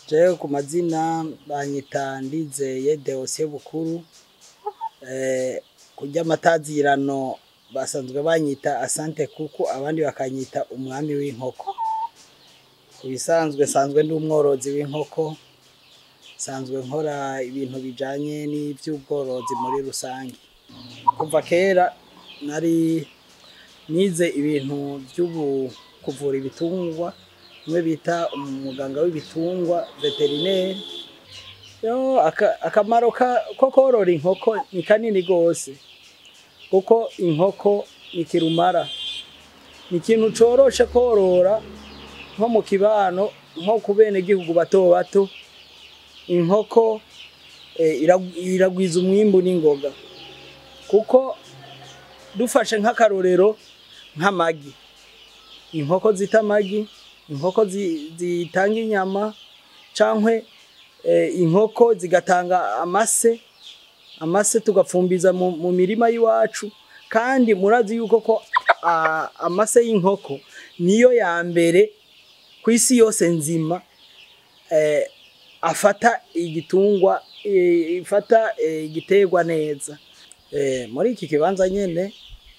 Jewe ku mazina banyita Ndizeye Deosie Bukuru, kurya amatazirano basanzwe banyita Asante Kuku, abandi bakanyita umwami w'inkoko. Ku bisanzwe nsanzwe ndi umworozi w'inkoko, nsanzwe nkora ibintu bijanye n'ivy'ubworozi muri rusange. Kuva kera nari nize ibintu vy'ubu kuvura ibitungwa, umwe bita umuganga w'ibitungwa vétérinaire. Yo akamaro ko korora inkoko ni kanini gose, kuko inkoko ni kirumara, ni ikintu coroshe korora nko mu kibano, nko ku benegihugu bato bato. Inkoko iragwiza umwimbu n'ingoga, kuko dufashe nk'akarorero nk'amagi, inkoko zita amagi, inkoko zitanga inyama, cankwe inkoko zigatanga amase, amase tugapfumbiza mu mirima y'iwacu. Kandi murazi yuko ko amase y'inkoko niyo ya mbere kw'isi yose nzima, afata igitungwa, ifata igiterwa neza. Muri iki kibanza nyene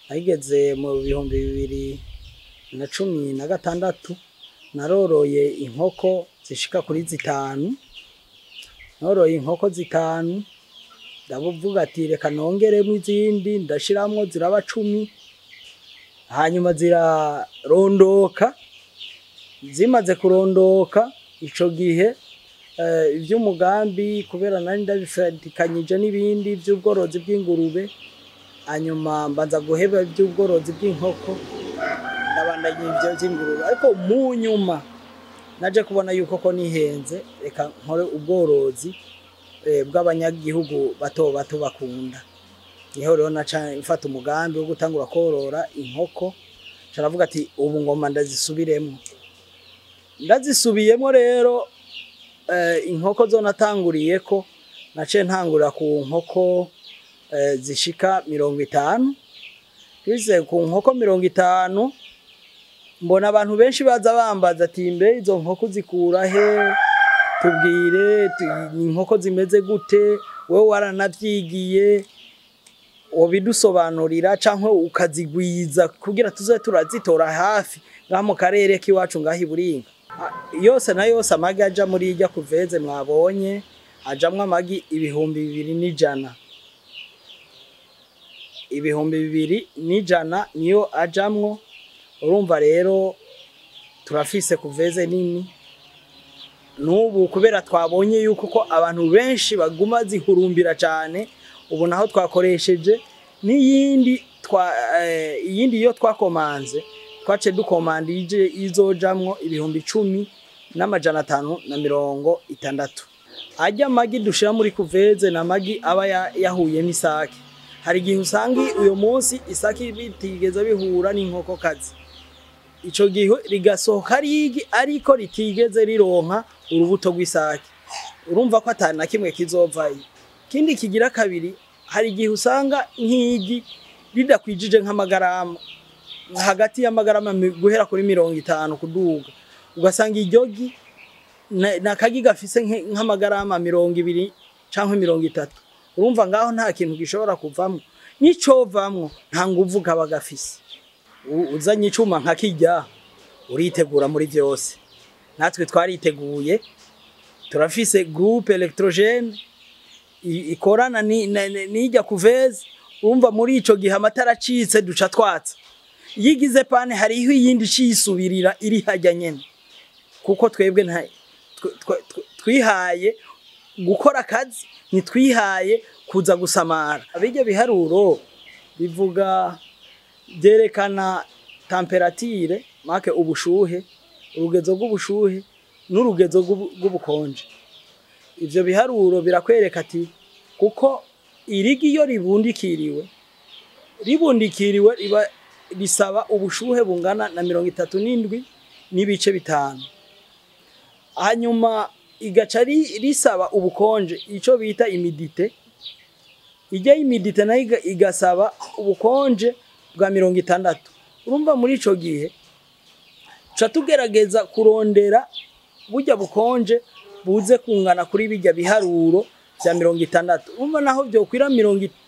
nageze mu 2016, naroroye inkoko zishika kuri zitanu. Noroye inkoko zitanu, ndavuga ati reka nongeremwo izindi, ndashiramwo ziraba 10, hanyuma zirarondoka. Zimaze kurondoka ico gihe, ivy'umugambi kubera nari ndabifatikanyije n'ibindi vy'ubworozi bw'ingurube, hanyuma mbanza guheba ivy'ubworozi bw'inkoko, ndabandanya ivyo vy'ingurube. Ariko mu nyuma naje kubona yuko ko nihenze, reka nkore ubworozi bw'abanyagihugu bato bato bakunda. Niho rero naca mfata umugambi wo gutangura korora inkoko, nca ndavuga ati ubu ngoma ndazisubiremwo. Ndazisubiyemwo rero, inkoko zo natanguriyeko, naciye ntangurira ku nkoko zishika 50. Bize ku nkoko 50, mbona abantu benshi baza bambaza ati mbe izo nkoko zikura he, tubwire ni inkoko zimeze gute, wewe waranavyigiye wobidusobanurira canke ukazigwiza kugira tuze turazitora hafi ngaha mu karere k'iwacu ngaha i Buringa. Yose na yose amagi aja muri irya couveuse mwabonye, ajamwo amagi 2100. 2100 niyo ajamwo. Urumva rero turafise couveuse nini n'ubu, kubera twabonye yuko ko abantu benshi baguma zihurumbira cane. Ubu naho twakoresheje n'iyindi iyindi yo twakomanze, twace dukomanda ije izojamwo 10,560. Arya magi dushira muri couveuse na magi aba yahuye n'isake. Hari igihe usanga uyo munsi isake bitigeze bihura n'inkokokazi, ico gihe rigasohoka arigi ariko ritigeze rironka urubuto rw'isake, urumva ko atana kimwe kizovayo. Kindi kigira kabiri, hari igihe usanga nk'igi ridakwijije nk'amagarama, hagati y'amagarama guhera kuri 50 kuduga, ugasanga iryo gi na kagi gafise nk'amagarama 20 canke 30. Urumva ngaho nta kintu gishobora kuvamwo, n'icovamwo nta nguvu kaba gafise. Uzanye icuma nka kirya uritegura muri vyose. Natwe twariteguye, turafise groupe électrogène ikorana n'irya couveuse. Urumva muri ico gihe amatara acitse duca twatsa, iyo igize panne hariho iyindi cisubirira iri harya nyene, kuko twebwe twihaye gukora akazi, ntitwihaye kuza gusamara. Abijya biharuro bivuga byerekana température, make ubushuhe, urugezo rw'ubushuhe n'urugezo rw'ubukonje. Ivyo biharuro birakwereka ati kuko irigi iyo ribundikiriwe riba risaba ubushuhe bungana na 37.5, hanyuma igaca risaba ubukonje ico bita humidité. Ijya humidité nayo igasaba ubukonje bwa 60. Urumva muri ico gihe tuca tugerageza kurondera burya bukonje buze kungana kuri bijya biharuro vya 60. Umva naho byokwira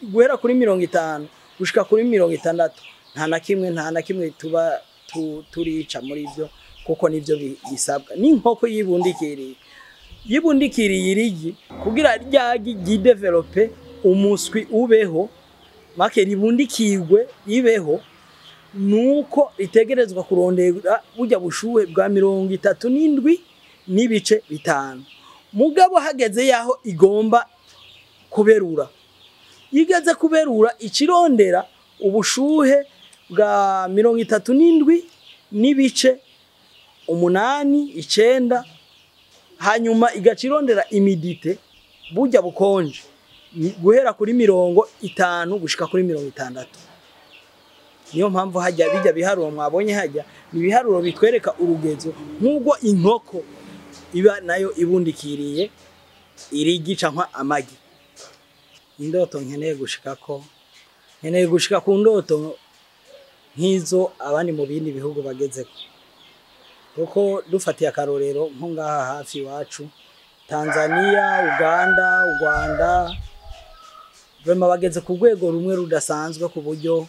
guhera kuri 50 gushika kuri 60, nta na kimwe tuba turica muri ivyo, kuko nivyo bisabwa. N'inkoko yibundikiriye irigi kugira ryagi gidevelope umuswi ubeho, make ribundikirwe ribeho, nuko ritegerezwa kurondera burya bushuhe bwa 37.5. Mugabo hageze yaho igomba kuberura, igeze kuberura ikirondera ubushuhe bwa 37.8 9, hanyuma igacirondera imidite burya bukonje guhera kuri 50 gushika kuri 60. Niyo mpamvu hajya bijya biharuro mwabonye hajya ni biharuro bitwereka urugezo nk'ubwo inkoko iba nayo ibundikiriye irigi canka amagi. Indoto nkeneye gushikako, nkeneye gushika ku ndoto nk'izo abandi mu bindi bihugu bagezeko, kuko dufatiye akarorero nko ngaha hafi iwacu Tanzania, Uganda, u Rwanda, vraiment bageze ku rwego rumwe rudasanzwe, ku buryo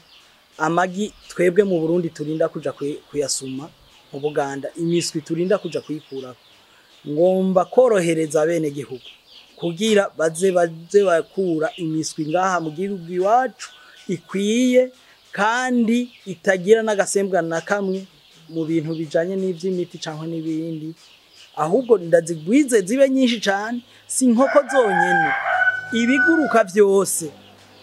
amagi twebwe mu Burundi turinda kuja kuyasuma mu Buganda, imiswi turinda kuja kuyikurako. Ngomba korohereza abene gihugu kugira baze bakura imiswi ngaha mu gihugu iwacu ikwiye kandi itagira n'agasembwa na kamwe mu bintu bijanye n'ivy'imiti canke n'ibindi, ahubwo ndazigwize zibe nyinshi cyane. Si inkoko zonyene, ibiguruka vyose,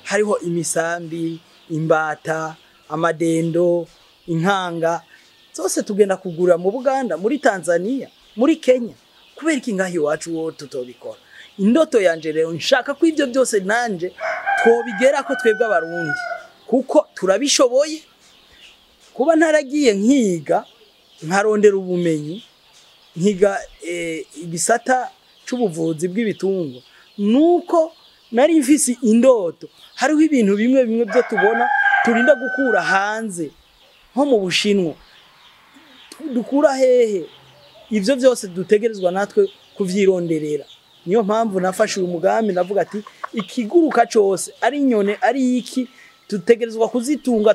hariho imisambi, imbata, amadendo, inkanga, zose tugenda kugura mu Buganda, muri Tanzania, muri Kenya. Kubera iki ngaho iwacu wo tutobikora? Indoto yanje rero nshaka ko ivyo byose nanje twobigera ko twebwe abarundi, kuko turabishoboye. Kuba ntaragiye nkiga nkarondera ubumenyi, nkiga igisata c'ubuvuzi bw'ibitungwa, nuko nari mfise indoto. Hariho ibintu bimwe bimwe byo tubona turinda gukura hanze, nko mu Bushinwa dukura hehe, ivyo byose dutegerezwa natwe kuvyironderera. Niyo mpamvu nafashe uyu mugambi, ndavuga ati ikiguruka cose ari inyone ari iki, tutegerezwa kuzitunga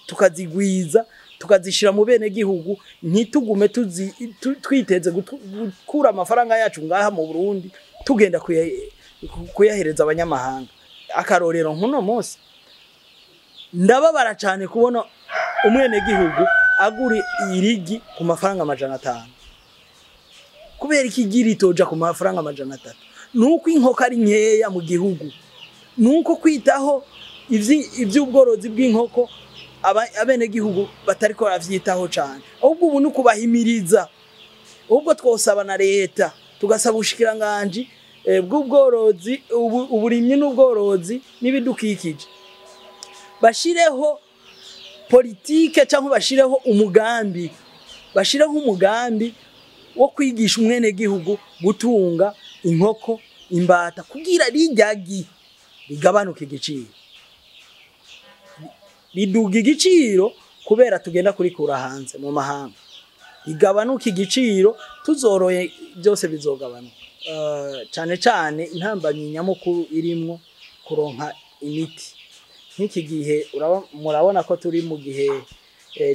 tukazigwiza tukazishira mu bene gihugu, ntitugume twiteze gukura amafaranga yacu ngaha mu Burundi tugenda kuyahereza abanyamahanga. Akarorero nkuno munsi ndababara cyane kubona umwene gihugu aguri irigi ku mafaranga 500. Kubera iki gira itoja ku mafaranga 300? Nuko inkoko ari nkeya mu gihugu, nuko kwitaho ivy'ubworozi bw'inkoko abene gihugu batariko baravyitaho cyane. Ahubwo ubu nukubahimiriza, ahubwo twosaba na leta, tugasaba ubushikiranganje bw'ubworozi, uburimyi n'ubworozi n'ibidukikije, bashireho politike cyangwa bashireho umugambi, wo kwigisha umwene gihugu gutunga inkoko, imbata, kugira rijyagi rigabanuka igiciro, riduga igiciro kubera tugenda kurikura hanze mu mahanga, igabanuka igiciro, tuzoroye byose bizogabanuka. Cyane cyane intambamyi nyamukuru irimwo kuronka imiti. Nk'iki gihe murabona ko turi mu gihe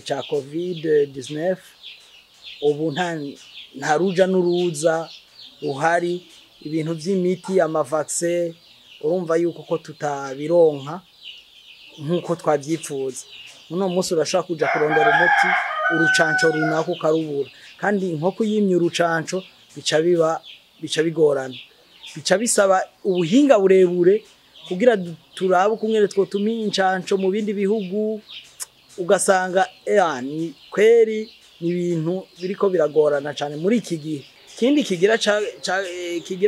ca COVID-19, ubu nta ruja n'uruza ruhari, ibintu by'imiti, amavaccin, urumva yuko ko tutabironka nkuko twavyipfuza. Uno munsi urashaka kuja kurondera umuti, urucanco runaka ukarubura, kandi inkoko yimye urucanco bica bigorana, bica bisaba ubuhinga burebure kugira turabe kumwe twotumiye incanco mu bindi bihugu, ugasanga ni kweri ni ibintu biriko biragorana cyane muri iki gihe. Ikindi kigira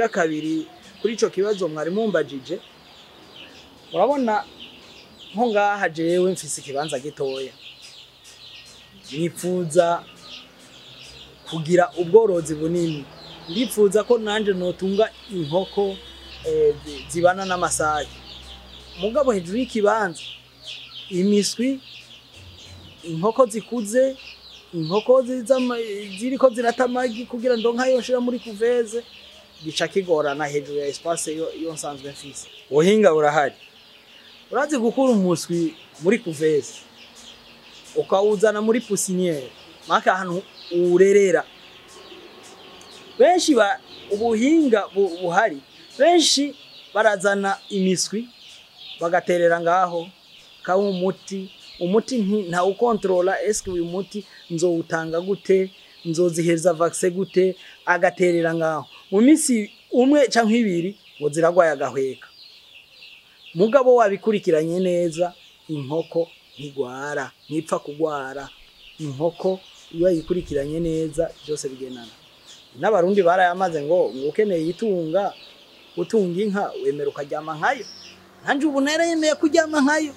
kabiri kuri ico kibazo mwari mumbajije, urabona nko ngaha jewe mfise ikibanza gitoya, nipfuza kugira ubworozi bunini, ndipfuza ko nanje notunga inkoko zibana n'amasake. Mugabo hejuru y'ikibanza imiswi, inkoko zikuze, inkoko ziriko zirata amagi kugira ndonka yoshira muri kuveze, Gica kigorana hejuru ya espace yo nsanzwe mfise. Ubuhinga burahari. Urazi gukura umuswi muri couveuse ukawuzana muri poussinière, maka ahantu urerera. Benshi ba ubuhinga buhari, benshi barazana imiswi bagaterera ngaho kawa umuti nta ukontrola, eske uyu muti nzowutanga gute, nzozihereza vaccin gute, agaterera ngaho mu minsi umwe canke ibiri ngo ziragwaye agahweka. Mugabo wabikurikiranye neza, inkoko ntigwara, ntipfa kugwara. Inkoko iyo wayikurikiranye neza byose bigenana. N'abarundi barayamaze ngo ukeneye itunga, utunga inka wemera ukaryama nkayo. Nanje ubu naremeye kuryama nkayo,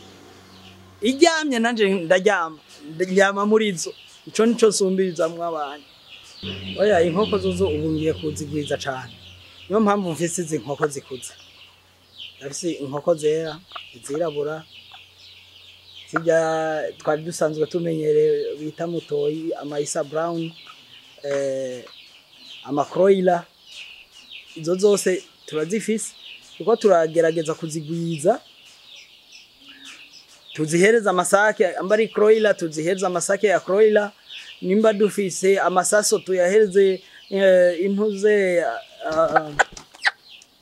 iryamye nanje ndaryama, ndaryama muri zo. Ico nico nsumbirizamwo abantu. Oya, inkoko zozo ubu ngiye kuzigwiza cane. Niyo mpamvu mfise izi nkoko zikuze. Ndafise inkoko zera, izirabura, zirya twari dusanzwe tumenyereye bita mutoyi, ama Isa Brown, amakroila, izo zose turazifise, kuko turagerageza kuzigwiza. Tuzihereza amasake, amba ari kroila tuzihereza amasake ya kroila, nimba dufise amasaso tuyahereze intuze,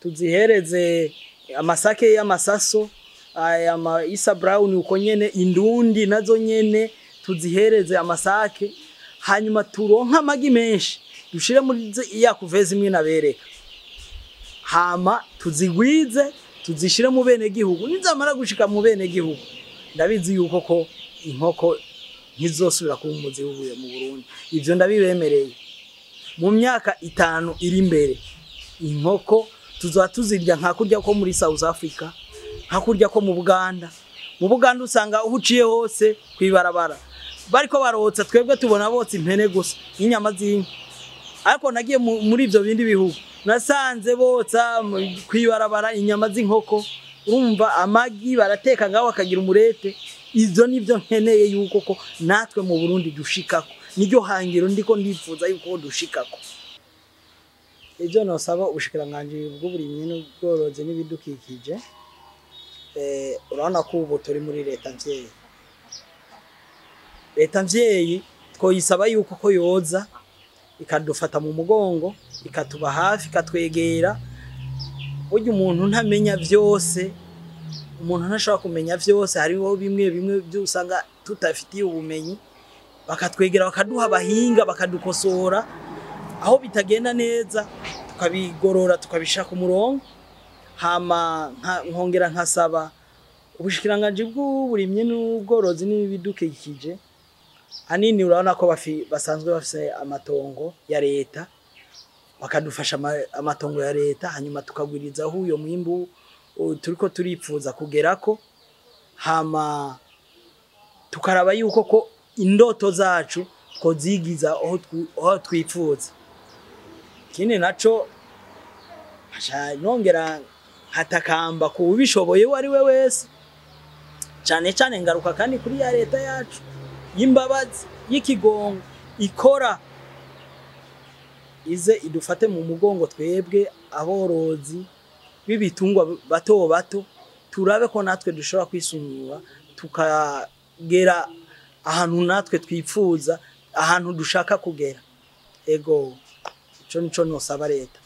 tuzihereze amasake y'amasaso, aya ma Isa Brown uko nyene, indundi nazo nyene tuzihereze amasake, hanyuma turonka amagi menshi dushire muri ya couveuse imwe nabereka, hama tuzigwize tuzishire mu bene gihugu. Nizamara gushika mu bene gihugu ndabizi yuko ko inkoko ntizosubira kuba umuzi w'ubuye mu Burundi. Ivyo ndabibemereye. Mu myaka 5 iri imbere inkoko tuzoba tuzirya nka kurya ko muri South Africa, nka kurya ko mu Buganda. Mu Buganda usanga aho uciye hose kwibarabara bariko barotsa, twebwe tubona botsa impene gusa n'inyama z'inka. Ariko nagiye muri ivyo bindi bihugu nasanze botsa kwibarabara inyama z'inkoko, urumva amagi barateka ngaho akagira umurete. Ivyo nivyo nkeneye yuko ko natwe mu Burundi dushikako, niryo hangiro ndiko ndipfuza yuko dushikako. Ivyo nosaba ubushikiranganji bw'uburimyi n'ubworozi n'ibidukikije, urabona ko ubu turi muri leta mvyeyi. Leta mvyeyi twoyisaba yuko ko yoza ikadufata mu mugongo, ikatuba hafi, ikatwegera. Burya umuntu ntamenya vyose, umuntu ntashobora kumenya vyose, hariho bimwe bimwe byo usanga tutafitiye ubumenyi, bakatwegera bakaduha abahinga bakadukosora aho bitagenda neza, tukabigorora tukabishira ku murongo. Hama nkongera nkasaba ubushikiranganji bw'uburimyi n'ubworozi n'ibidukikije, hanini urabona ko basanzwe bafise amatongo ya leta, bakadufasha amatongo ya leta, hanyuma tukagwirizaho uyo mwimbu turiko turipfuza kugerako. Hama tukaraba yuko ko indoto zacu twozigiza aho twipfuza. Ikindi naco nongera nkatakamba ku ubishoboye uwo ari we wese, cane cane ngaruka kandi kuri ya leta yacu y'imbabazi y'ikigongo ikora, ize idufate mu mugongo twebwe aborozi b'ibitungwa bato bato, turabe ko natwe dushobora kwisunura tukagera ahantu natwe twipfuza, ahantu dushaka kugera. Ego, ico nico nosaba leta.